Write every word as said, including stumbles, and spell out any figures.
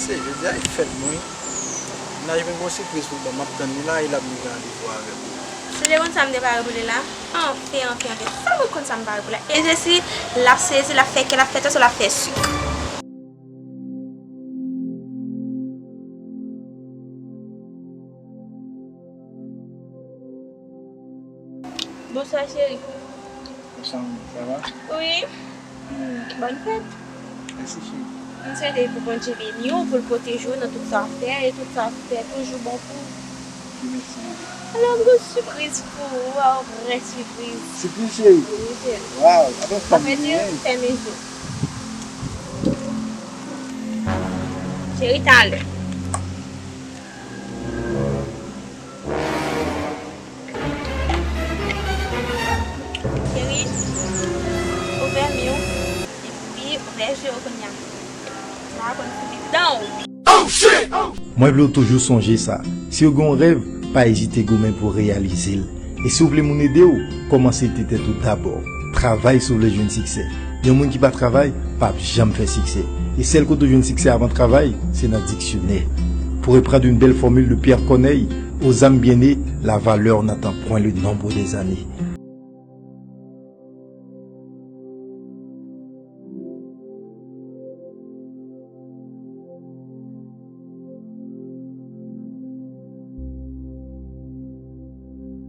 Jodi a e fèt mwen wi. Naj mwen gen yon sipriz pou l ban m, m ap tann li la, e l ap vin pran randevou avè m. Si w te konn sa m te pare pou li la. Anfen, anfen, anfen. Sa mwen konn sa m pare pou la. E Jesi, l ap sezi, l ap fè kè, l ap fè tòs, l ap fè sik. Bonswa, cheri. Bonswa, maman. Sa va? Wi. Hmm, bòn fèt. Mèsi, cheri. M swete pou Bondye beni w, pou l pwoteje w nan tout sa w ap fè, e tout sa w ap fè toujou bon pou ou. Wi, mèsi, maman. Alò, m gen yon sipriz pou ou, yon vrè sipriz. Sipriz, cheri? Wi, cheri. Waw, atann, sa m genyen. Fèmen je w. Cheri, talè. Cheri, ouvè mi w, epi ouvè je w kounye a. M pa konn si li dan w. Mwen vle w toujou sonje sa. Si w gen yon rèv, pa ezite goumen pou w reyalize l. E si w vle moun ede w, kòmanse ede tèt ou dabò. Travay si w vle jwenn siksè. Yon moun ki pa travay, p ap janm fè siksè. E sèl kote w jwenn siksè avan travay, se nan diksyonè. Pour reprendre une belle formule de Pierre Corneille, aux âmes bien nées, la valeur n'attend point le nombre des années.